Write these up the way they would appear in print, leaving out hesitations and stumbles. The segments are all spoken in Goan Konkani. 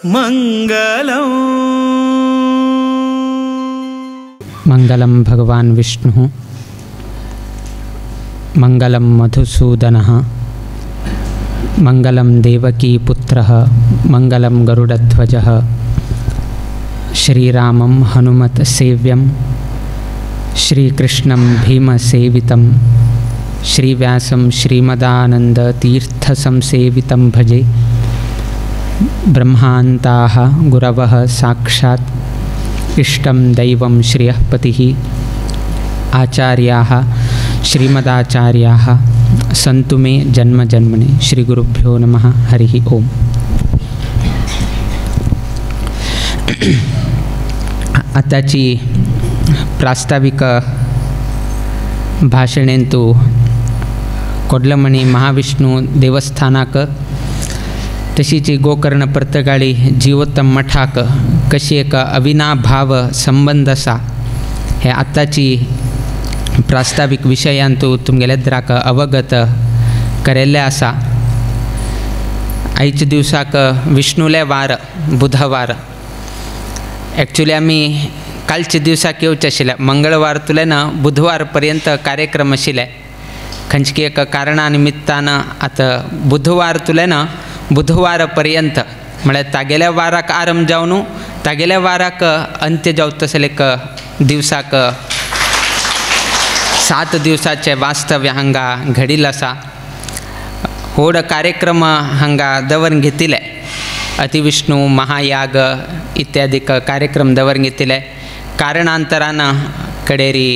मंगलम। मंगलम भगवान विष्णुः, मंगलम मधुसूदनः, मंगलम देवकी पुत्रः, मंगलम गरुडध्वजः। श्रीरामं हनुमत सेव्यं, श्रीकृष्णं भीमसेवितं, श्रीव्यासं श्रीमदानन्दतीर्थसंसेवितं भजे। ब्रह्मान्ताः गुरवः साक्षात् इष्टं दैवं श्रियः पतिः, आचार्याः श्रीमदाचार्याः सन्तु मे जन्म जन्मनि। श्री गुरुभ्यो नमः। हरिः ओम। आताची प्रास्ताविक भाषणेंतु कोडलमणी महाविष्णू देवस्थानाक तशीच गोकर्ण पर्तगाळी जीवोत्तम मठाक कशी एक अविनाभाव संबंध आसा हे आताची प्रास्ताविक विशयांतु तुमगेले द्राक अवगत केल्लें आसा। आयच्या दिवसाक विष्णुले वार बुधवार। एक्चुअली आमी कालच्या दिवसाक येवचें आशिल्लें, मंगळवार तुल्यान बुधवार पर्यंत कार्यक्रम आशिल्ले। खंयची एक कारणा निमित्तान आतां बुधवार तुल्यान बुधवार पर्यंत म्हळ्यार तागेल्या वाराक आरंभ जावन तागेल्या वाराक अंत्य जावता तसले एक दिवसाक 7 दिवसाचे वास्तव्य हांगा घडिल्लें आसा। व्हड कार्यक्रम हांगा दवरून घेतिल्ले, अतिविष्णू महायाग इत्यादी कार्यक्रम दवरून घेतिल्ले। कारणांतरान कडेरी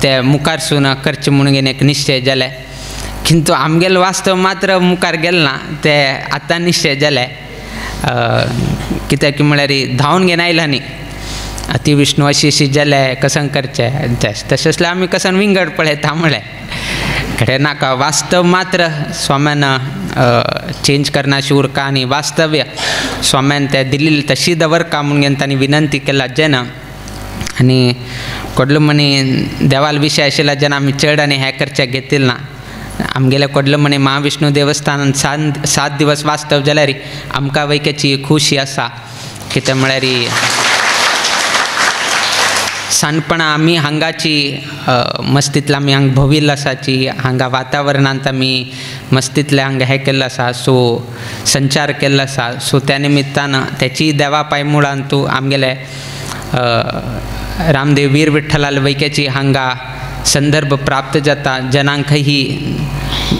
ते मुखारसून करचें म्हणून एक निश्चय जाले, किंतु आमगेलें वास्तव मात्र मुखार गेलें ना, ते आतां निश्चय जाले। कित्याक म्हळ्यार धांवन घेवन आयला न्ही, अतिविष्णू अशी अशी जाले कसन करचें तशें आसल्यार आमी कसन विंगड पळयता म्हळें कडेन नाका। वास्तव मात्र स्वाम्यान चेंज करना उरका आनी वास्तव्य स्वाम्यान तें दिल्ली तशी दवरका म्हणून तांणी विनंती केला जेन्ना आनी कोडलमणी देवाल विशय आशिल्लो जेन्ना आमी चड आनी हें करचें घेतिल्लें ना। आमगेल्या कोडलमणी महाविष्णू देवस्थानान 7 दिवस वास्तव जाल्यार आमकां वैक्याची खुशी आसा। कितें म्हळ्यार सानपणां आमी हांगाची मस्तींतल्या आमी हांगा भोंविल्लो आसाची, हांगा वातावरणांत आमी मस्तींतल्या हांगा हें केल्लो आसा, सो संचार केल्लो आसा। सो त्या निमित्तान तेची देवा पांयमुळान तूं आमगेले रामदेव वीर विठ्ठलाल वैक्याची हांगा संदर्भ प्राप्त जाता। जनांकही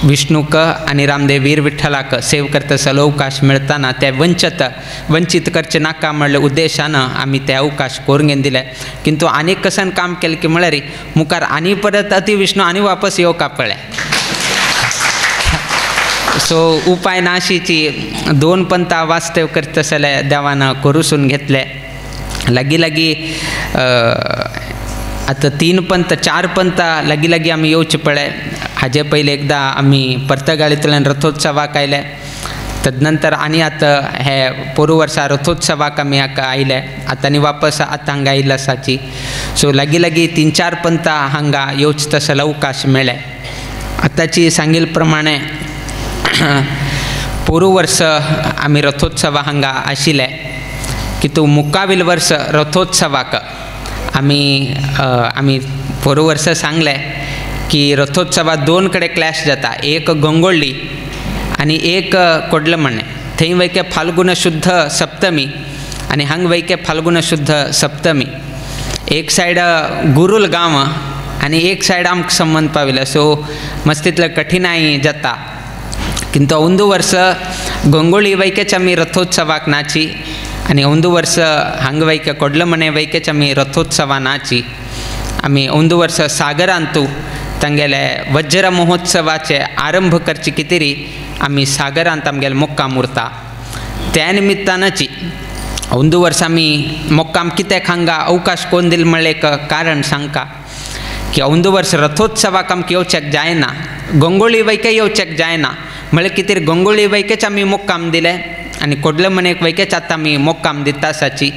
विष्णूक आनी रामदेव वीर विठ्ठलाक सेव करता अवकाश मेळतना ते वंचित करचे नाका म्हणले उद्देशान आमी ते अवकाश करून घेवन दिले। किंतु आनीक कसन काम केलें की म्हळ्यार मुखार आनी परत अतिविष्णू आनी वापस येवका पडलें। सो उपाय नाशीची 2 पंथा वास्तव करता जाल्यार देवान करूसून घेतले। लागीं लागीं आतां 3 पंथ 4 पंथ लागीं लागीं आमी येवचे पडले। हाजे पयलीं एकदां आमी पर्तगाळींतल्यान रथोत्सवाक आयले, तदनंतर आनी आतां हे पोरू वर्सा रथोत्सवाक आमी हाका आयले, आतां आनी वापस आतां हांगा आयिल्लो आसाची। सो लागीं लागीं 3-4 पंथां हांगा येवचे तसो अवकाश मेळ्ळे। आतांची सांगिल्ले प्रमाणे पोरू वर्स आमी रथोत्सवा हांगा आशिल्ले, कितू मुखावेल वर्स रथोत्सवाक आमी आमी पोरू वर्स सांगलें की रथोत्सवात 2 कडेन क्लॅश जाता, एक गंगोळ्ळी आनी एक कोडलमण्णे। थंय वैके फाल्गुन शुद्ध सप्तमी आनी हांगा वैके फाल्गुन शुद्ध सप्तमी। एक सायड गुरूल गांव आनी एक सायड आमकां संबंद पाविल्लो, सो मस्तींतले कठिनाई जाता। किंतु अंदू वर्स गंगोळी वैकेच आमी रथोत्सवाक नाची आनी अंदू वर्स हांगा वैके कोडलमणे वैकेच आमी रथोत्सवा नाची। आमी अंदू वर्स सागरांतू तांगेले वज्र महोत्सवाचे आरंभ करचे कितेरी आमी सागरांत आमगेले मुक्काम उरता। त्या निमित्तानची अंदू वर्स आमी मुक्काम कित्याक हांगा अवकाश कोण दिल म्हळ्ळें एक कारण सांगका की अंदू वर्स रथोत्सवाक आमकां येवच्याक जायना, गंगोळी वैके येवच्याक जायना म्हळ्यार कितें गंगोळी वैकेच आमी मुक्काम दिले आनी कोडलमणेक वैकेच आतां आमी मुक्काम दिता आसाची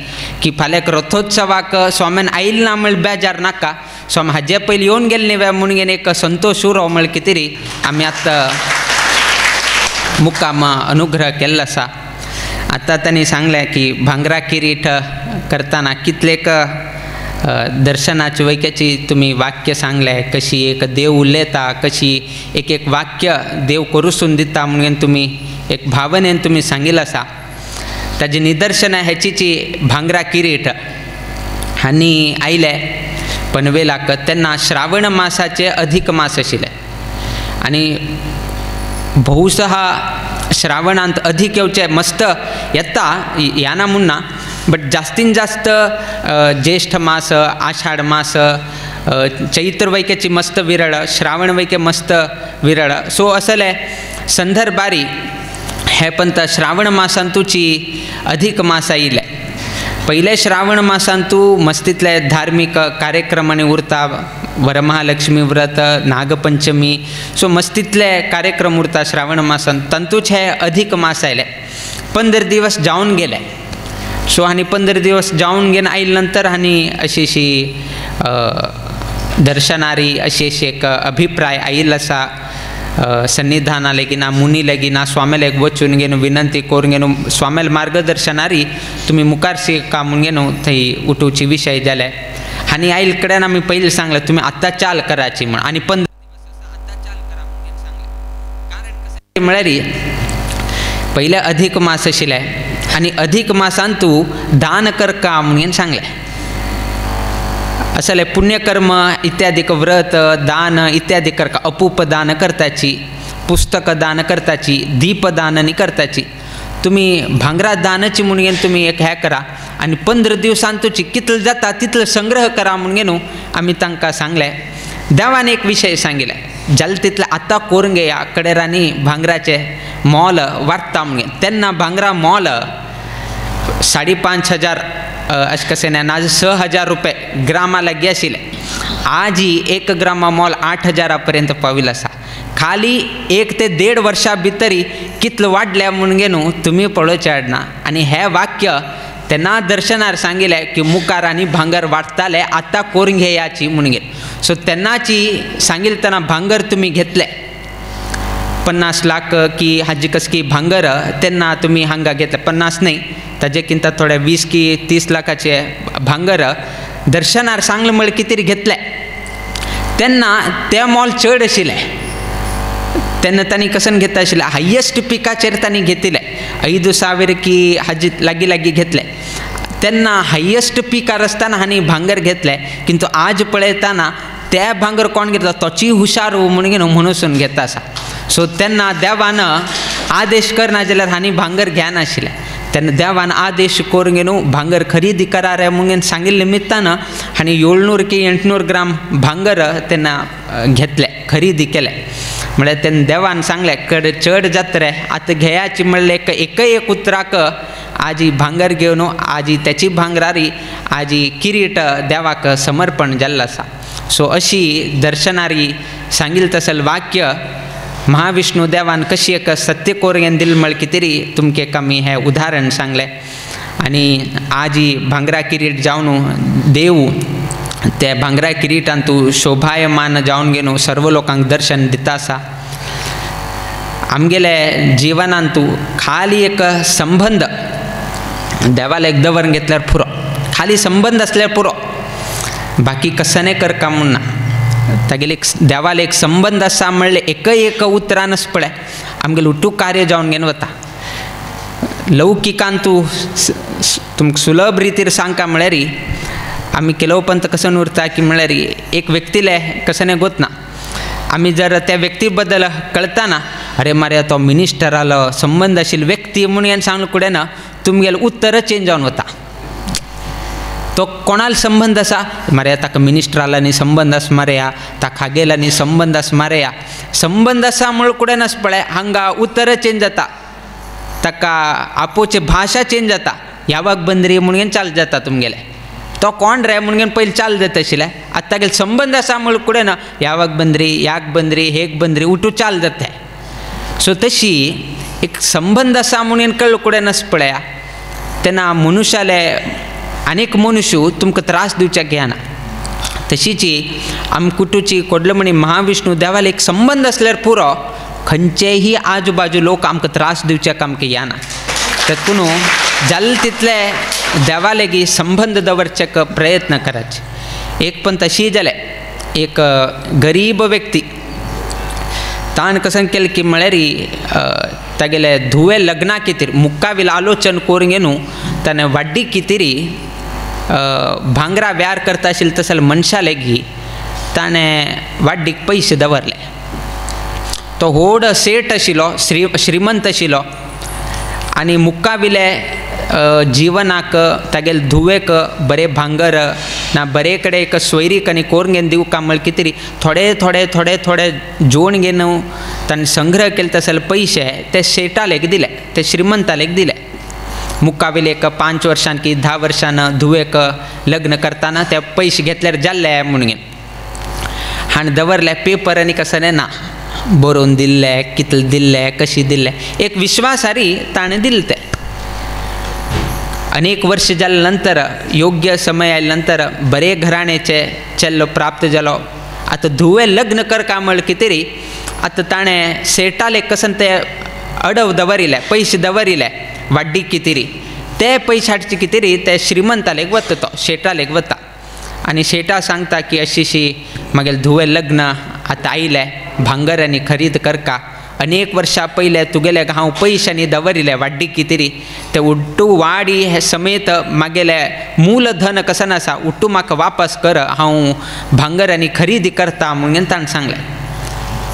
की फाल्यां रथोत्सवाक स्वाम्यान आयिल्ल ना म्हळ्यार बेजार नाका, स्वामी हाजे पयलीं येवन गेले न्ही वे म्हणून एक संतोश उरो म्हळ्यार कितें री आमी आतां मुक्काम अनुग्रह केल्लो आसा। आतां तांणी सांगलें की भांगरा किरीट करतना कितलेक दर्शनाची वैक्याची तुमी वाक्य सांगलें, कशी एक देव उलयता, कशी एक एक वाक्य देव करूसून दिता म्हणून तुमी एक भावनेन तुमी सांगिल्लें आसा. ताजें निदर्शन हेचीची भांगरा किरीट आनी आयले पनवेलाक तेन्ना श्रावण मासाचे अधिक मास आशिल्ले आनी बहुशः श्रावणांत अधिक येवचे मस्त येता याना म्हूण ना, बट जास्तीन जास्त ज्येष्ठ मास, आषाढ मास, चैत्र वैक्याची मस्त विरळ, श्रावण वैके मस्त विरळ. सो असले संदर्भारी हे पंत श्रावण मासांतूची अधिक मास आयिल्ले. पयले श्रावण मासांतू मस्तीतले धार्मिक कार्यक्रमांनी उरता, वरमहालक्ष्मी व्रत, नागपंचमी, सो मस्तीतले कार्यक्रम उरता श्रावण मासान, तांतूच हे अधिक मास आयले. 15 दिवस जावन गेले. सो आनी 15 दिवस जावन घेवन आयले नंतर आनी अशी अशी दर्शनारी अशी अशी एक अभिप्राय आयिल्लो आसा. सन्निधाना लेगीना मुनी लेगीना स्वामेलेक वचून घेवन विनंती करून घेवन स्वामेल मार्गदर्शनारी तुमी मुखार का म्हूण घेवन थंय उठोवची विशय जाले. आनी आयल कडेन आमी पयलीं सांगलें तुमी आतां चाल कराची म्हूण आनी 15 दिवस आतां चाल करा म्हूण सांगलें. कारण कशें म्हळ्यार पयलें अधिक मास आशिल्लें आनी अधिक मासान तूं दान करका म्हणून सांगलें. असले पुण्यकर्म इत्यादी व्रत दान इत्यादी करका, अपूप दान करताची, पुस्तक दान करताची, दीपदान न्ही करताची, तुमी भांगरा दानाची म्हणून घेवन तुमी एक हें करा आनी 15 दिवसान तुची कितलो जाता तितलो संग्रह करा म्हणून घेवन आमी तांकां सांगलें. देवान एक विशय सांगिल्लें, जालें तितलें आतां करून घेया कडेरांनी भांगराचें मोल वाडटा म्हणून. तेन्ना भांगरा मोल 5,500 अशें कशें ना 6,000 रुपये ग्रामा लागीं आशिल्लें. आजी 1 ग्रामा मोल 8,000 पर्यंत पाविल्लो आसा. खाली 1 ते 1.5 वर्सां भितरी कितलो वाडल्या म्हणून घेवन तुमी पळोवचें हाडना. आनी हें वाक्य तेन्ना दर्शनार सांगिल्लें की मुखार आनी भांगर वाडटालें आतां करून घेयाची म्हणून घेवन. सो तेन्नाची सांगिल्लें तेन्ना भांगर तुमी घेतलें 50 लाख की हाजी कस की भांगर तेन्ना तुमी हांगा घेतलें, 50 न्हय ताजे किंता थोडे 20 की 30 लाखाचे भांगर दर्शनार सांगलें म्हळ्यार कितें घेतलें तेन्ना तें मोल चड आशिल्लें. तेन्ना तांणी कसन घेता आशिल्लें हायेस्ट पिकाचेर तांणी घेतिल्लें 5,000 की हाजी लागीं लागीं घेतलें. तेन्ना हायेस्ट पिकार आसतना हांणी भांगर घेतलें, किंतु आज पळयतना ते भांगर कोण घेतला तोची हुशार म्हणून घेवन म्हणून घेता आसा. सो तेन्ना देवान आदेश करना जाल्यार हांणी भांगर घेनाशिल्लें. तेन्ना देवान आदेश करून घेवन भांगर खरेदी करा रे म्हणून सांगिल्ले निमित्तान हांणी 700 की 800 ग्राम भांगर तेन्ना घेतलें, खरेदी केलें. म्हळ्यार तेन्ना देवान सांगलें कड चड जाता रे आतां घेयाची म्हणलें एकय एक उतराक आजी भांगर घेवन आजी त्याची भांगरारी आजी किरीट देवाक समर्पण जाल्लो आसा. सो अशी दर्शनारी सांगिल्लें तसलें वाक्य महाविष्णू देवान कशी एक सत्य कोरगेन दिल म्हळ्यार कितें तुमकां एक आमी हें उदाहरण सांगलें. आनी आजी भांगरा किरीट जावन देव ते भांगरा किरीटान तूं शोभायमान जावन घेवन सर्व लोकांक दर्शन दिता आसा. आमगेले जिवनांत तूं खाली एक संबंद देवाला एक दवरून घेतल्यार पुरो, खाली संबंद आसल्यार पुरो, बाकी कसने करका म्हूण ना. तागेले एक देवाले एक संबंद आसा म्हणलें एकय एक उतरानच पळय आमगेलें उटू कार्य जावन घेवन वता. लौकिकान तूं तुमकां सुलभ रितीर सांगका म्हळ्यार आमी केलो पंत कसन उरता की म्हळ्यार एक व्यक्तीले कसने गोतना आमी जर त्या व्यक्ती बद्दल कळताना अरे मारे तो मिनिस्टरालो संबंद आशिल्लो व्यक्ती म्हणून सांगलो कुडें ना तुमगेलें उत्तर चेंज जावन वता. तो कोणाल संबंद आसा मारे ताका मिनिस्टरालांनी संबंद आसा मारया, ताका खागेलांनी संबंद आसा मारया, संबंद आसा म्हूण कुडें नास पळय हांगा उत्तर चेंज जाता, ताका आपोवची भाशा चेंज जाता. यावाक बंदरी म्हणून चाल जाता तुमगेलें, तो कोण रे म्हणून पयलीं चाल जाता आशिल्लें, आतां तागेले संबंद आसा म्हूण कुडें ना यावाक बंदरी, याक बंदरी, हेक बंदरी उठू चाल जाता. सो तशी एक संबंद आसा म्हणून कळ्ळो कुडें नास पळया तेन्ना मनुष्याले अनेक मनुष्य तुमकां त्रास दिवच्याक घेना. तशीची आम कुटुची कोडलमणी महाविष्णू देवाले एक संबंद आसल्यार पुरो खंयचेही आजूबाजू लोक आमकां त्रास दिवच्याक आमकां येना. तेतून जाल तितले देवा लेगी संबंद दवरचेक प्रयत्न करायचे. एक पण तशी जालें, एक गरीब व्यक्ती ताण कसन केलें की म्हळ्यार तागेले धुवे लग्ना खातीर मुक्कावील आलोचन करून घेवन ताणें वाड्डी कितेरी भांगरा व्यार करता आशिल्ले तसले मनशा लेगी ताणें वाड्डीक पयशे दवरले. तो व्हड सेठ आशिल्लो, श्रीमंत आशिल्लो आनी मुक्काविले जिवनाक तागेले धुवेक बरें भांगर ना बरे कडेन एक सोयरीक आनी कोरून घेवन दिवका म्हळ्यार कितें थोडे थोडे थोडे थोडे जोड घेवन ताणें संग्रह केले तसले पयशे ते शेटालेक दिले, ते श्रीमंतालेक दिले. मुक्काविले एक 5 वर्षान की 10 वर्षान धुवेक लग्न करताना ते पयशे घेतल्यार जाल्ले म्हणून हाणें दवरले. पेपर आनी कसलें ना, बरोवन दिल्ले, कितले दिल्ले, कशी दिल्ले, एक विश्वासारी ताणें दिले ते. अनेक वर्ष जाले नंतर योग्य समय आयले नंतर बरे घराण्याचे चेल्लो प्राप्त जालो. आतां धुवे लग्न करका म्हळ्यार कितें आतां ताणें सेठाले कसन ते अडव दवरिले, पयशे दवरिले वाड्डी कितें ते पयशे हाडचे कितें ते श्रीमंतालेक वता, तो शेटालेक वता आनी शेटा सांगता की अशी अशी मागेले धुवे लग्न आतां आयले, भांगर आनी खरीद करका, अनेक वर्षां पयले तुगेले हांव पयशांनी दवरिले वाड्डी कितें ते उट्टू वाडी हे समेत मागेले मूलधन कसन आसा उट्टू म्हाका वापस कर, हांव भांगर आनी खरेदी करता म्हणून ताणें सांगलें.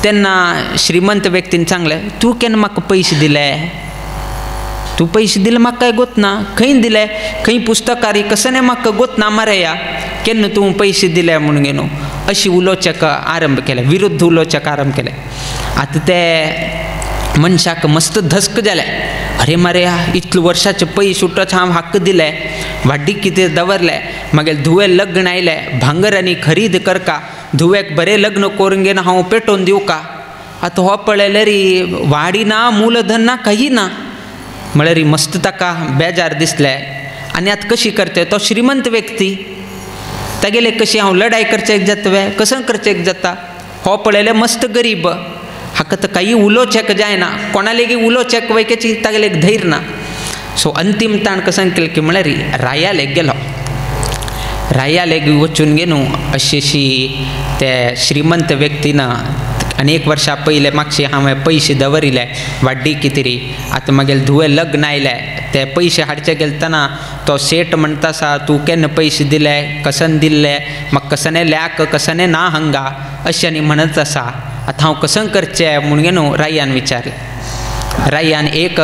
तेन्ना श्रीमंत व्यक्तीन सांगलें, तूं केन्ना म्हाका पयशे दिले? तूं पयशे दिले म्हाका काय गोत ना, खंय दिले, खंय पुस्तकारी कसने म्हाका गोत ना मरे या, केन्ना तूं पयशे दिले म्हणून न्हू अशी उलोवचेक आरंभ केले, विरुद्ध उलोवचेक आरंभ केले. आतां ते मनशाक मस्त धस्क जालें, अरे मरे इतले वर्षाचे पयशे उठच हांव हक्क दिले, वाड्डी कितें दवरले, मागीर धुवे लग्न आयले, भांगर आनी खरीद करका, धुवेक बरें लग्न करून घेवन हांव पेटोवन दिवका. आतां हो पळयल्यार वाडी ना, मूलधन ना, काही ना, म्हळ्यार मस्त ताका बेजार दिसलें. आनी आतां कशी करते, तो श्रीमंत व्यक्ती तागेले कशी हांव लढाई करचेक जाता वे, कसं करचेक जाता, हो पळयलें मस्त गरीब, हाका तर काही उलोवचेक जायना, कोणा लेगीत उलोवचेक वयकेची तागेले एक धैर्य ना. सो अंतीम ताण कसं केलें की म्हळ्यार रायालेक गेलो, रायालेक वचून घेवन अशी अशी ते श्रीमंत व्यक्तीन अनेक वर्षां पयले मागशे हांवें पयशे दवरिले वाड्डी कितें, आतां मागीर धुवे लग्न आयले, ते पयशे हाडचे गेलतना तो सेठ म्हणटा आसा तूं केन्ना पयशे दिले, कसन दिल्ले, म्हाका कसने ल्याक कसने ना हांगा अशें आनी म्हणत आसा, आतां हांव कसं करचें म्हणून न्हू रायान विचारलें. रायान एक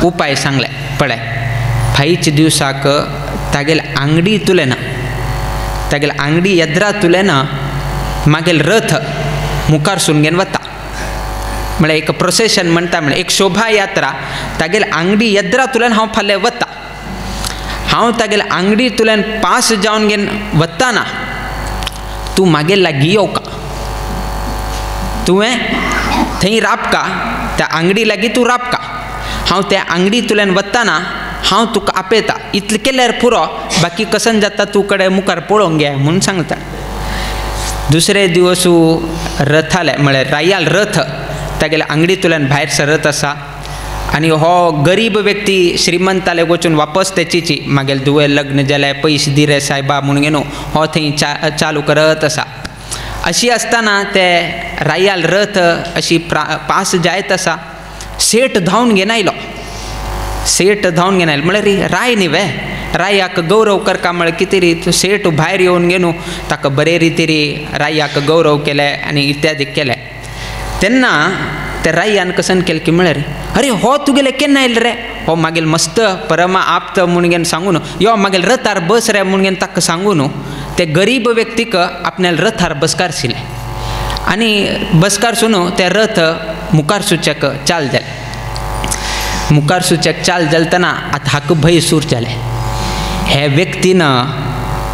उपाय सांगलें, पळय फायच्या दिवसाक तागेले आंगडी तुले ना, तागेले आंगडी येद्रा तुले ना, मागीर रथ मुखार सून घेवन वता, म्हळ्यार एक प्रोसेशन म्हणटा, म्हळ्यार एक शोभा यात्रा, तागेले आंगडी येद्रा तुल्यान हांव फाल्यां वता, हांव तागेले आंगडी तुल्यान पास जावन घेवन वताना तूं मागीर लागीं येवका, तुवें थंय राबका, त्या आंगडी लागीं तूं राबका, हांव त्या आंगडी तुल्यान वताना हांव तुका आपयता, इतलें केल्यार पुरो, बाकी कसन जाता तूं कडेन मुखार पळोवंक गे म्हणून सांगता. दुसरे दिवस रथाले म्हळ्यार रायाल रथ तागेले आंगडींतल्यान भायर सरत आसा आनी हो गरीब व्यक्ती श्रीमंताले वचून वापस तेचीची मागीर धुवे लग्न जालें, पयशे दी रे सायबा म्हणून न्हू हो थंय चालू करत आसा. अशी आसतना ते रायाल रथ अशी पास जायत आसा, सेठ धांवन घेवन आयलो, सेठ धांवन घेवन आयलो म्हळ्यार राय न्ही वे, रायाक गौरव करका म्हळ्यार कितें री, सेठ भायर येवन घेवन ताका बरे रितीरी रायाक गौरव केले आनी इत्यादी केले. तेन्ना ते रायान कसन केलें की म्हळ्यार अरे हो तुगेले केन्ना आयले रे, हो मागीर मस्त परमा आप्त म्हणून घेवन सांगून यो मागीर रथार बस रे म्हणून घेवन ताका सांगून ते गरीब व्यक्तीक आपल्या रथार बसकारशिले आनी बसकारसून ते रथ मुखार सुचक चाल जाले. मुखार सुचक चाल जालतना आतां हाका भंय सूर जालें, हे व्यक्तीन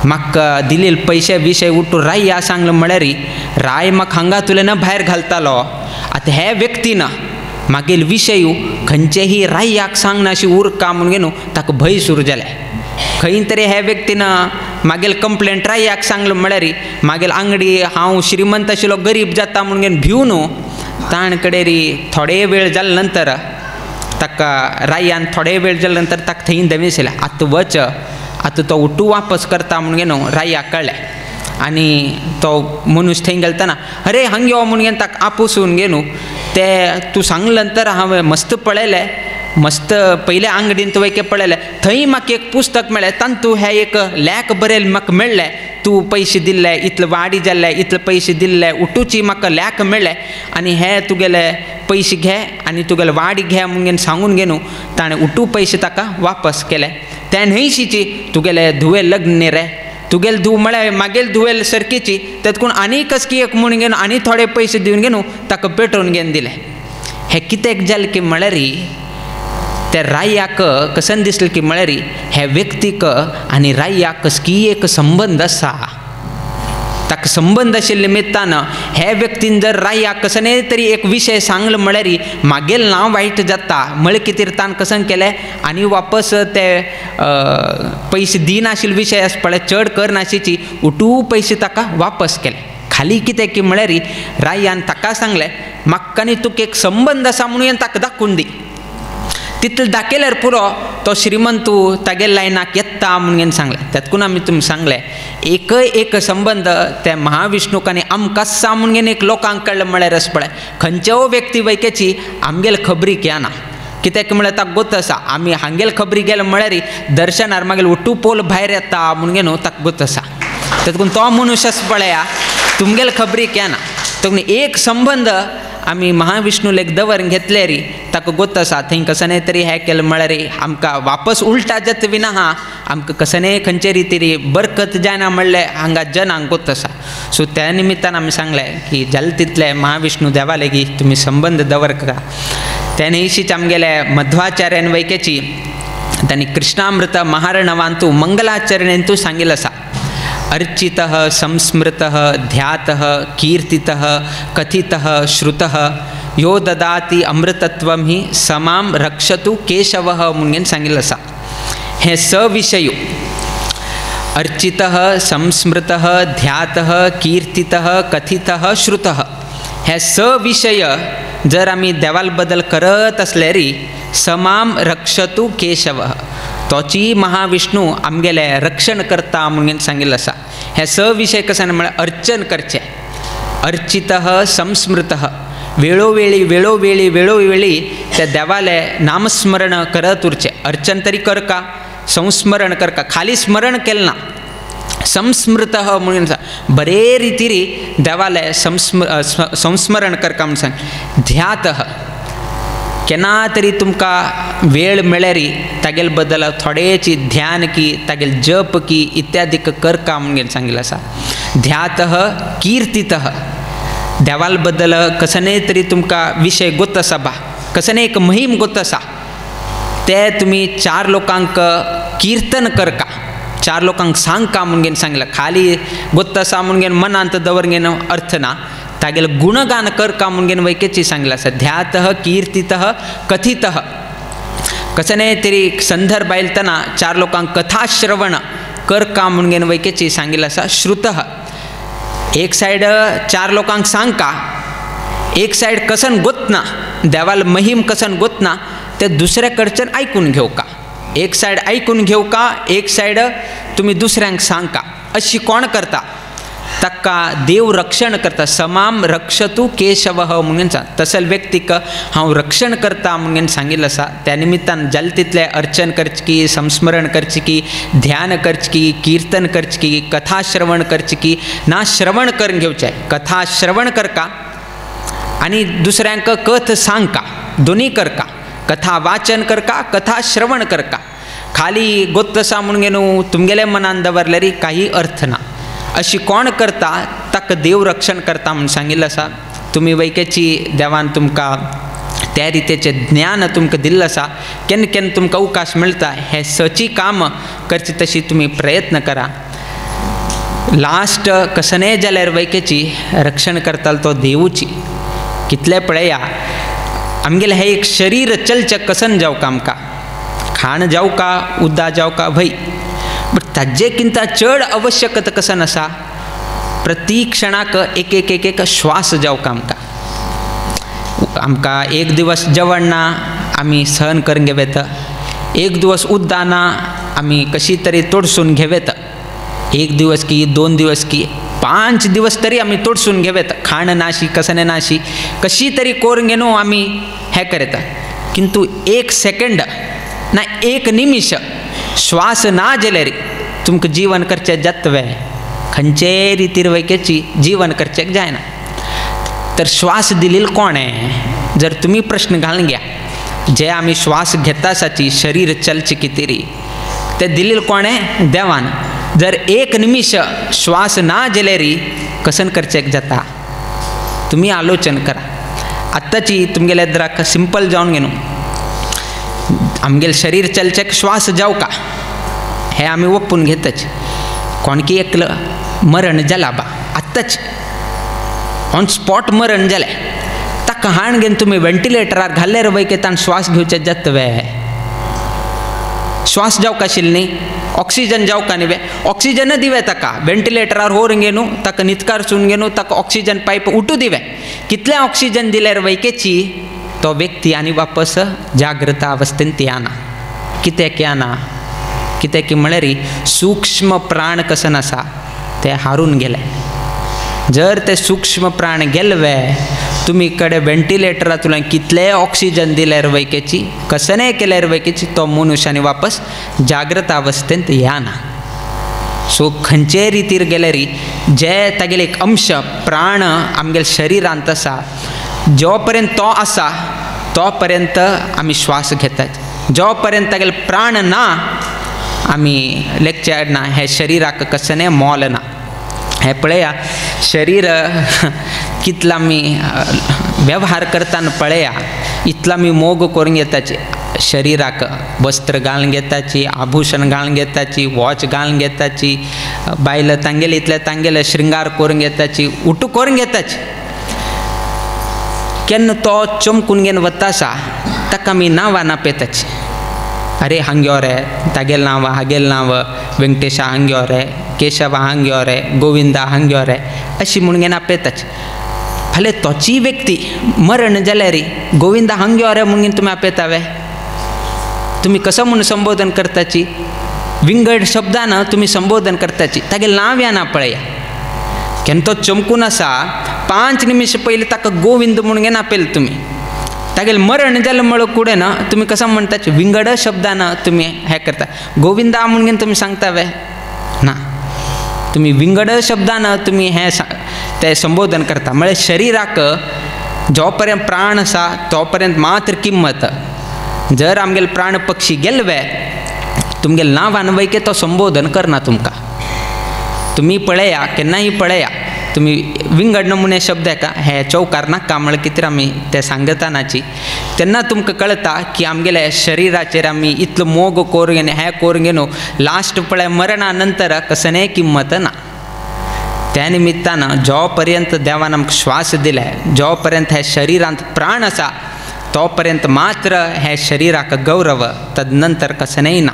म्हाका दिलेले पयशे विशय उठून राय सांगलें म्हळ्यार राय म्हाका हांगा तुल्यान भायर घालतालो, आतां हे व्यक्तीन मागीर विशय खंयचेही रायाक सांगना अशी उरका म्हणून न्हू ताका भंय सुरू जालें. खंय तरी हे व्यक्तीन मागीर कंप्लेंट रायाक सांगलें म्हळ्यार मागीर आंगडी हांव श्रीमंत आशिल्लो गरीब जाता म्हणून भिवन ताण कडेन थोडे वेळ जाले नंतर ताका रायान थोडे वेळ जाले नंतर ताका थंय दवेसले आतां वच आतां तो उठू वापस करता म्हणून न्हू रायाक कळ्ळें आनी तो मनीस थंय गेलतना अरे हांग यो म्हणून ताका आपोसून घे न्हू ते तूं सांगले नंतर हांवें मस्त पळयलें मस्त पयले आंगडीन तुवें एक पळयलें थंय म्हाका एक पुस्तक मेळ्ळें तातूंत हें एक लेख बरयल म्हाका मेळ्ळें तूं पयशे दिल्ले इतले वाडी जाल्ले इतले पयशे दिल्ले उठूची म्हाका लेख मेळ्ळें आनी हे तुगेले पयशे घे आनी तुगेले वाडी घे म्हणून सांगून घे न्हू ताणें उठू पयशे ताका वापस केले त्या न्हंयशीची तुगेले धुवे लग्न न्ही रे तुगेले धूव म्हळ्यार मागेल धुवेल सारकीची तेतकून आनी कसकी एक म्हणून घेवन आनी थोडे पयशे दिवन घेवन ताका पेटोवन घेवन दिले हें कित्याक जालें की म्हळ्यार त्या रायाक कसन दिसलें की म्हळ्यार हे व्यक्तीक आनी रायाक कसकी एक संबंद आसा ताका संबंद आशिल्ले निमित्तान हे व्यक्तीन जर रायाक कसने तरी एक विशय सांगलो म्हळ्यार मागेल नांव वायट जाता म्हळ्यार कितें ताणें कसन केलें आनी वापस ते पयशे दिनाशिल्ले विशय आसा पळय चड करनाशिची उठू पयशे ताका वापस केले खाली कितें की म्हळ्यार रायान ताका सांगलें म्हाका आनी तुका एक संबंद आसा म्हणून ताका दाखोवन दी तितले दाखयल्यार पुरो तो श्रीमंतू तागेल्या लायनाक येता म्हणून सांगलें तेतकून आमी तुमकां सांगलें एकय एक संबंद त्या महाविष्णूक आनी आमकां आसा म्हणून एक लोकांक कळ्ळें म्हळ्यार अशें पळय खंयच्याय व्यक्ती वैकेची आमगेले खबरीक येना कित्याक म्हळ्यार ताका गोत आसा आमी हांगेले खबरी गेले म्हळ्यार दर्शनार मागीर उठू पोल भायर येता म्हणून न्हू ताका गोत आसा तेतकून तो मनुष्य आसा पळया तुमगेले खबरीक येना तेतकून एक संबंद आमी महाविष्णू एक दवर घेतले री ताका गोत आसा थंय कसने तरी हें केलें म्हळ्यार आमकां वापस उल्टा जाता बी ना आमकां कसने खंयचे रितीरी बरकत जायना म्हणलें हांगा जनांक गोत आसा सो त्या निमित्तान आमी सांगलें की जालें तितलें महाविष्णू देवा लेगी तुमी संबंद दवर का त्या न्हयशीच आमगेले मध्वाचार्यान वैकेची तांणी कृष्णामृत महारणवांतू मंगलाचरणेंतू सांगिल्लें आसा अर्चितः संस्मृतः ध्यातः कीर्तितः कथितः श्रुतः यो ददाति अमृतत्वं हि समां रक्षतु केशवः म्हणून सांगिल्लें आसा हें सविशयो अर्चितः संस्मृतः ध्यातः कीर्तितः कथितः श्रुतः हे सविशय जर आमी देवाल बदल करत आसले री समां रक्षतु केशवः तोची महाविष्णू आमगेले रक्षण करता म्हणून सांगिल्लें आसा हे सविशय कशें म्हळ्यार अर्चन करचें अर्चितः संस्मृतः वेळोवेळी वेळोवेळी वेळोवेळी त्या देवाले नामस्मरण करत उरचें अर्चन तरी करका संस्मरण करका खाली स्मरण केलें ना संस्मृतः म्हणून बरे रितीरी देवाले संस्मरण करका म्हणून सांग ध्यातः केन्ना तरी तुमकां वेळ मेळ्ळ्यार तागेले बद्दल थोडेची ध्यान की तागेले जप की इत्यादी करका म्हणून सांगिल्लें आसा ध्यातः कीर्तितः देवाल बद्दल कसने तरी तुमकां विशय गोत आसा बा कसने एक महिम गोत आसा ते तुमी चार लोकांक कीर्तन करका चार लोकांक सांगका म्हणून सांगलें खाली गोत आसा म्हणून मनांत दवर घेवन अर्थ ना तागेले गुणगान करका म्हणून वैकेची सांगिल्लें आसा ध्यातः कीर्तितः कथितः कसने तरी संदर्भ आयलतना चार लोकांक कथा श्रवण करका म्हणून वैकेची सांगिल्लें आसा श्रुतः एक सायड चार लोकांक सांगका एक सायड कसन गोतना देवाल महिम कसन गोतना ते दुसऱ्या कडच्यान आयकून घेवका एक सायड आयकून घेवका एक सायड तुमी दुसऱ्यांक सांगका अशी कोण करता ताका देव रक्षण करता समाम रक्षतु केशवः म्हणून सांग तसल व्यक्तीक हांव रक्षण करता म्हणून सांगिल्लें आसा त्या निमित्तान जालें तितलें अर्चन करचें की संस्मरण करचें की ध्यान करचें की कीर्तन करचें की कथा श्रवण करचें की ना श्रवण करून घेवचें कथा श्रवण करका आनी दुसऱ्यांक कथ सांगका दोनी करका कथा वाचन करका कथा श्रवण करका खाली गोत आसा म्हणून न्हू तुमगेले मनान दवरल्यार काही अर्थ ना अशी कोण करता ताका देव रक्षण करता म्हूण सांगिल्लें आसा तुमी वैकेची देवान तुमकां त्या रितीचें ज्ञान तुमकां दिल्लें आसा केन्ना केन्ना तुमकां अवकाश मेळटा हें सची काम करचें तशी तुमी प्रयत्न करा लास्ट कसनेय जाल्यार वैकेची रक्षण करतालो तो देवूची कितलें पळया आमगेलें हें एक शरीर चलचें कसन जावका आमकां खाण जावका उद्दा जावका भय बट ताजे किंता चड आवश्यकता कसन आसा प्रति क्षणाक एक एक एक एक श्वास जावका आमकां आमकां एक दिवस जेवण ना आमी सहन करून घेवेत, एक दिवस उद्दां ना आमी कशी तरी तोडसून घेवेत, एक दिवस की 2 दिवस की 5 दिवस तरी आमी तोडसून घेवेत, खाण नाशी कसने नाशी कशी तरी करून घेणू आमी हे करता, किंतु 1 सेकंड ना 1 निमिष श्वास ना जाल्यार तुमकां जीवन करचें जातवे, खंयचे रितीर वैकेची जीवन करचें जायना। तर श्वास दिलेलो कोण आहे जर तुमी प्रश्न घालून घ्या, जे आमी श्वास घेता आसाची शरीर चलचे कितेरी ते दिलेलो कोण आहे देवान। जर 1 निमिष श्वास ना जाल्यार कसन करचें जाता, तुमी आलोचन करा। आत्ताची तुमगेल्या द्राक सिंपल जावन घेनु आमगेले शरीर चलचें श्वास जावं का हे आमी ओपून घेताच, कोणकी एकलो मरण जाला बा आत्ताच ऑन स्पॉट मरण जालें, ताका हाण घेवन तुमी वेंटिलेटरार घाल्यार वय ताण श्वास घेवचे जातवे, श्वास जावंक आशिल्लो न्ही, ऑक्सिजन जावंक न्ही वे, ऑक्सिजन दिवे ताका वेंटिलेटरार होर घेनु ताका नितकारसून घेनु ताका ऑक्सिजन पायप उठू दिवे, कितलें ऑक्सिजन दिल्यार वैकेची तो व्यक्ती आनी वापस जागृत अवस्थेंत येना। कित्याक येना, कित्याक की म्हळ्यार सूक्ष्म प्राण कसन आसा ते हारून गेले। जर ते सूक्ष्म प्राण गेलवे तुमी कडेन वेंटिलेटरांतल्यान कितलें ऑक्सिजन दिल्यार वैकेची कसनेय केल्यार वैकेची तो मनुष्य आनी वापस जागृत अवस्थेंत येना। सो खंयचेय रितीर गेल्यार जे तागेले एक अंश प्राण आमगेले शरिरांत आसा, जो पर्यंत तो आसा तो पर्यंत आमी श्वास घेतात, जो पर्यंत तागेले प्राण ना आमी लेखचे ना हे शरिराक कसनेय मोल ना। हे पळया शरीर कितला आमी वेव्हार करताना पळया इतला आमी मोग करून घेताची, शरिराक वस्त्र घालून घेताची, आभूषण घालून घेताची, वॉच घालून घेताची, बायल तांगेले इतले तांगेले शृंगार करून घेताची, उठू करून घेताची, केन्ना तो चमकून घेवन वता आसा ताका आमी नांवां नापेताची, अरे हांग्यो रे तागेलें नांव हागेलें नांव वेंकटेशा हांग्यो रे केशवा हांग्यो रे गोविंदा हांग्यो रे अशी म्हूण घेवन आपयताची। फाल्यां तोची व्यक्ती मरण जाल्यार गोविंदा हांग्यो रे म्हूण तुमी आपयतावे, तुमी कसो म्हूण संबोधन करताची, विंगड शब्दान तुमी संबोधन करताची, तागेलें नांव येना पळया, केन्ना तो चमकून आसा 5 निमिश पयलीं ताका गोविंद म्हूण घेवन आपयलें तुमी, तागेलें मरण जालें म्हळ्यार कुडें ना तुमी कसो म्हणटाचे विंगड शब्दान तुमी हें करता, गोविंदा म्हूण घेवन तुमी सांगता वे ना, तुमी विंगड शब्दान तुमी हें ते संबोधन करता। म्हळ्यार शरिराक जो पर्यंत प्राण आसा तो पर्यंत मात्र किम्मत, जर आमगेले प्राण पक्षी गेलवे तुमगेले नांवान वयके तो संबोधन करना तुमकां। तुमी पळया केन्नाय पळया तुमी विंगड नमुने शब्द एका हे चौकार नाका म्हळ्यार कितें आमी ते सांगतानाची तेन्ना तुमकां कळटा की आमगेले शरिराचेर आमी इतलो मोग करून घेवन हें करून घेवन लास्ट पळय मरणा नंतर कसनेय किम्मत ना। त्या निमित्तान जो पर्यंत देवान आमकां श्वास दिले, जो पर्यंत हे शरिरांत प्राण आसा तो पर्यंत मात्र हे शरिराक गौरव, तदनंतर कसनेय ना।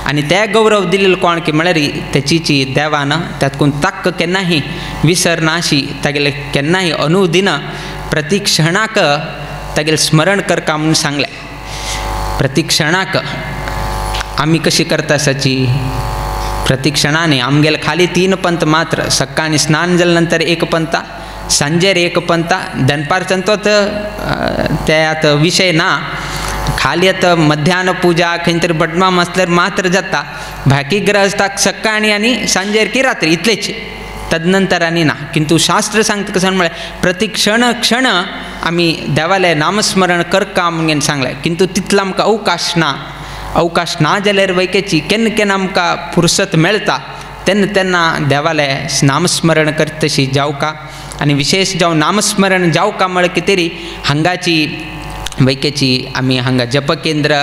आनी ते गौरव दिलेलो कोण की म्हळ्यार तेची देवान तातूंत ताक केन्नाय विसरनाशी, तागेले केन्नाय अनुदिन प्रतिक्षणाक तागेलें स्मरण करका म्हूण सांगलें। प्रतिक्षणाक आमी कशी करता आसाची प्रतिक्षणांनी आमगेले खाली 3 पंत मात्र, सकाळीं स्नान जाले नंतर 1 पंता, सांजेर 1 पंता, दनपारच्यान तो ते आतां विशय ना, खाली आतां मध्यान पुजा खंय तरी भटमाम आसल्यार मात्र जाता, बाकी गृहस्थाक सकाळीं आनी सांजेर की रात्री इतलेच, तदनंतर आनी ना। किंतु शास्त्र सांगता कशें म्हळ्यार प्रतिक्षण क्षण आमी देवालें नामस्मरण करका म्हणून सांगलें, किंतु तितलो आमकां अवकाश ना। अवकाश ना जाल्यार वैकेची केन्ना केन्ना आमकां फुरसत मेळटा तेन्ना तेन्ना देवालें नामस्मरण करतशी जावका, आनी विशेष जावं नामस्मरण जावका म्हळ्यार कितें तरी हांगाची वैकेची आमी हांगा जपकेंद्र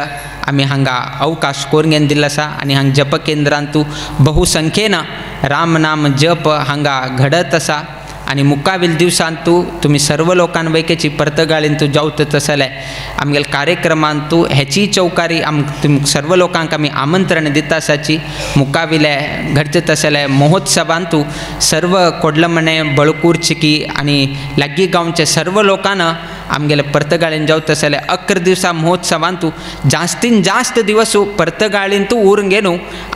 आमी हांगा अवकाश करून घेवन दिल्लो आसा, आनी हांगा जपकेंद्रांतू बहुसंख्येन राम नाम जप हांगा घडत आसा। आनी मुखावेल दिवसांतू तुमी सर्व लोकान वैकेची पर्तगाळींतू जावत तसले आमगेले कार्यक्रमांतू हेची चौकारी आम तुम सर्व लोकांक आमी आमंत्रण दिता आसाची। मुखाविले घडचे तसले महोत्सवांतू सर्व कोडलमणे बळकूर चिकी आनी लागीं गांवचे सर्व लोकांना आमगेले पर्तगाळीन जावता जाल्यार 11 दिवसा महोत्सवांतू जास्तीन जास्त दिवस पर्तगाळींतू उरून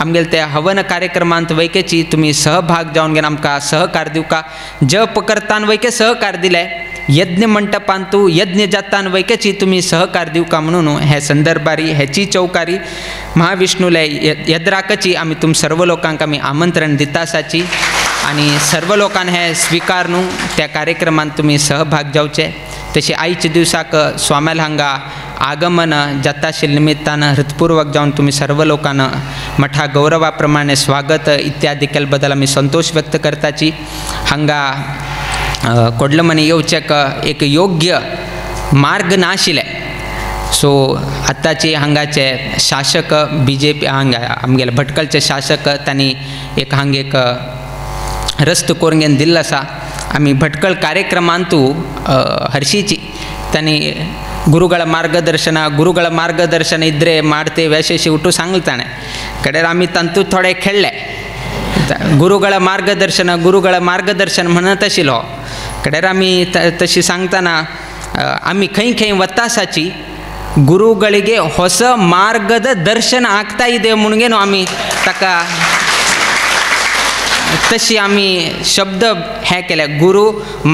आमगेले त्या हवन कार्यक्रमांत वैकेची तुमी सहभाग जावन घेवन आमकां सहकार दिवका. जप करतान वैके सहकार दिले, यज्ञ मंटपांतू यज्ञ जातान वैकेची तुमी सहकार दिवका म्हणून हे संदर्भारी हेची चौकारी महाविष्णूले यद्राकची आमी तुम सर्व लोकांक आमी आमंत्रण दिता आसाची आनी सर्व लोकांक हे स्वीकार न्हू त्या कार्यक्रमांत तुमी सहभाग जावचे. तशी आयच्या दिवसाक स्वाम्याल हांगा आगमन जाता आशिल्ल्या निमित्तान हृतपूर्वक जावन तुमी सर्व लोकांना मठा गौरवा प्रमाणे स्वागत इत्यादी केल्ले बद्दल आमी संतोष व्यक्त करताची. हांगा कोडलमनी येवचेक एक योग्य मार्ग नाशिल्ले, सो आतांचे हांगाचे शासक बी जे पी हांगा आमगेले भटकलचे शासक तांणी एक हांगा एक रस्तो करून घेवन दिल्लो आसा. आमी भटकळ कार्यक्रमांतू हर्शीची तांणी ಗುರುಗಳ ಮಾರ್ಗದರ್ಶನ ಗುರುಗಳ ಮಾರ್ಗದರ್ಶನ ಇದ್ದರೆ ಮಾಡ್ತೇವೆ ಅಶೇಷಿ ಉಟ್ಟು सांगताನೆ ಕಡೆर आमी तांतू थोडे खेळ्ळे. गुरुಗಳ मार्गदर्शन गुरुಗಳ मार्गदर्शन म्हणत आशिल्लो कडेर आमी तशी सांगतना आमी खंय खंय वता आसाची ಗುರುಗಳಿಗೆ ಹೊಸ ಮಾರ್ಗದ ದರ್ಶನ ಆಗ್ತಾ ಇದೆ म्हणून आमी ताका तशी आमी शब्द हे केले ಗುರು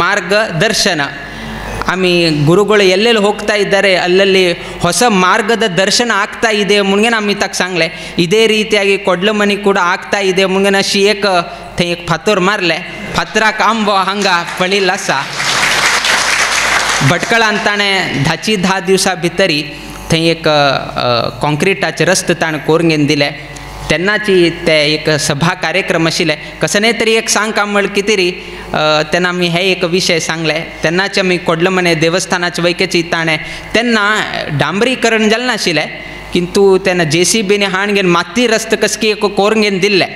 ಮಾರ್ಗದರ್ಶನ. ಆಮಿ ಗುರುಗಳು ಎಲ್ಲೆಲ್ಲಿ ಹೋಗ್ತಾ ಇದ್ದಾರೆ ಅಲ್ಲಲ್ಲಿ ಹೊಸ ಮಾರ್ಗದ ದರ್ಶನ ಆಗ್ತಾ ಇದೆ म्हणून आमी ताका सांगलें. ಇದೇ ರೀತಿಯಾಗಿ ಕೊಡ್ಲಮನಿ ಕೂಡ ಆಗ್ತಾ ಇದೆ म्हणून अशी एक थंय एक फातोर मारले, फातराक आंबो हांगा पडिल्लो आसा. भटकळान ताणें 10 दिवसां भितरी थंय एक कॉन्क्रिटाचे रस्ते ताणें करून घेवन दिले. तेन्नाची ते एक सभा कार्यक्रम आशिल्ले कसने तरी एक सांग म्हळ कितें री तेन्ना आमी हे एक विशय सांगले. तेन्नाचे आमी कोडलमने देवस्थानाचे वैकेची ताणें तेन्ना डांबरीकरण जालें नाशिल्लें किंतु तेन्ना जे सी बीन हाण घेवन माती रस्तो कसकी एक करून घेवन दिल्ले.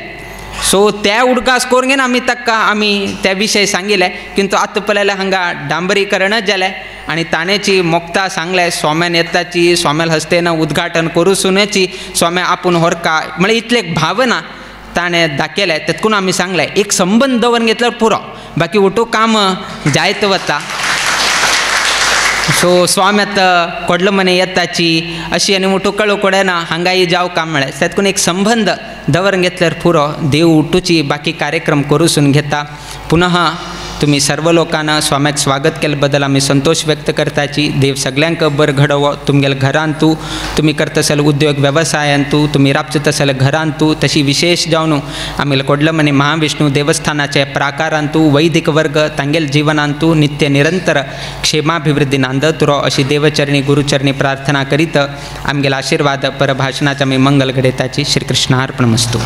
सो त्या उडगास करून घेवन आमी ताका आमी त्या विशय सांगिल्ले किंतु आतां पळयल्यार हांगा डांबरीकरणच जालें आनी ताणेची मोक्ता सांगलें स्वाम्यान येताची स्वाम्याल हस्तेन उद्घाटन करूं सुनेची स्वाम्या आपूण होरका म्हळ्यार इतले एक भावना ताणें दाखयलें. तेतकून आमी सांगलें एक संबंद दवरून घेतल्यार पुरो, बाकी उठू काम जायत वता. सो स्वामी आतां कोडलमने येताची अशी आनी उठू कळू कोडेना हांगाय जावं काम म्हळें. तेतकून एक संबंद दवरून घेतल्यार पुरो, देव उठूची बाकी कार्यक्रम करूसून घेता. पुनः तुमी सर्व लोकांना स्वाम्याक स्वागत केल्ले बद्दल आमी संतोष व्यक्त करताची. देव सगळ्यांक बरें घडोवो, तुमगेल्या घरांतू तुमी करता आसले उद्योग वेवसायांतू तुमी राबचेत आसले घरांतू, तशी विशेष जावन आमी कोडलमने महाविष्णू देवस्थानाचे प्राकारांतू वैदिक वर्ग तांगेल जीवनांतू नित्य निरंतर क्षेमाभिवृद्धी नांदत उरो अशी देवचरणी गुरुचरणी प्रार्थना करीत आमगेले आशीर्वाद परभाषणाचे आमी मंगल घडयताची. श्रीकृष्णार्पणमस्तु.